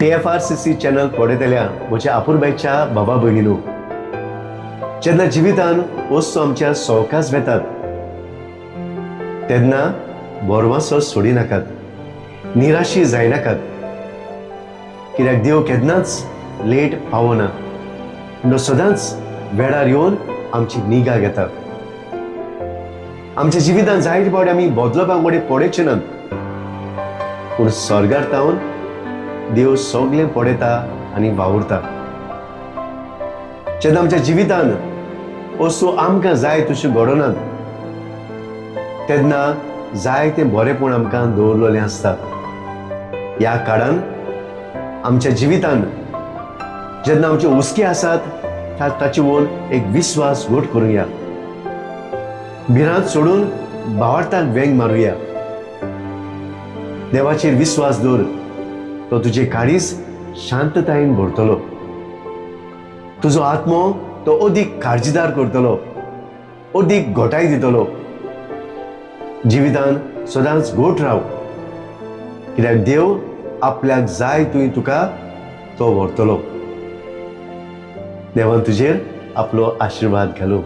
TFRCC channel पळयतल्या म्हज्या आपुरबायच्या बाबा भयणीनो, जेन्ना जिवितान वस्तू आमच्या सवकास वेतात तेन्ना बोरवासो सोडी नाकात, निराशी जायनाकात, कित्याक देव केन्नाच लेट पावना, पूण तो सदांच वेळार येवन आमची निगा घेता. आमच्या जिवितान जायते फावटी आमी बदलपा कडेन पळयचे नात, पूण स्वर्गार तावन देव सगळें पळयता आनी वावुरता. जेन्ना आमच्या जिवितान वस्तू आमकां जाय तश्यो घडोनात तेन्ना जाय तें बरेंपण आमकां दवरलेलें आसता. ह्या काळान आमच्या जिवितान जेन्ना आमचे हुस्के आसात, ताचे वयर एक विस्वास घट करुया, भिरांत सोडून भावार्थाक वेंग मारुया. देवाचेर विस्वास दवर, तो तुजे काळीज शांततायेन भरतलो, तुजो आत्मो तो अदीक काळजीदार करतलो, अदीक घटाय दितलो. जिवितान सदांच घट राव, कित्याक देव आपल्याक जाय तुवें तुका तो व्हरतलो. देवान तुजेर आपलो आशिर्वाद घालूं.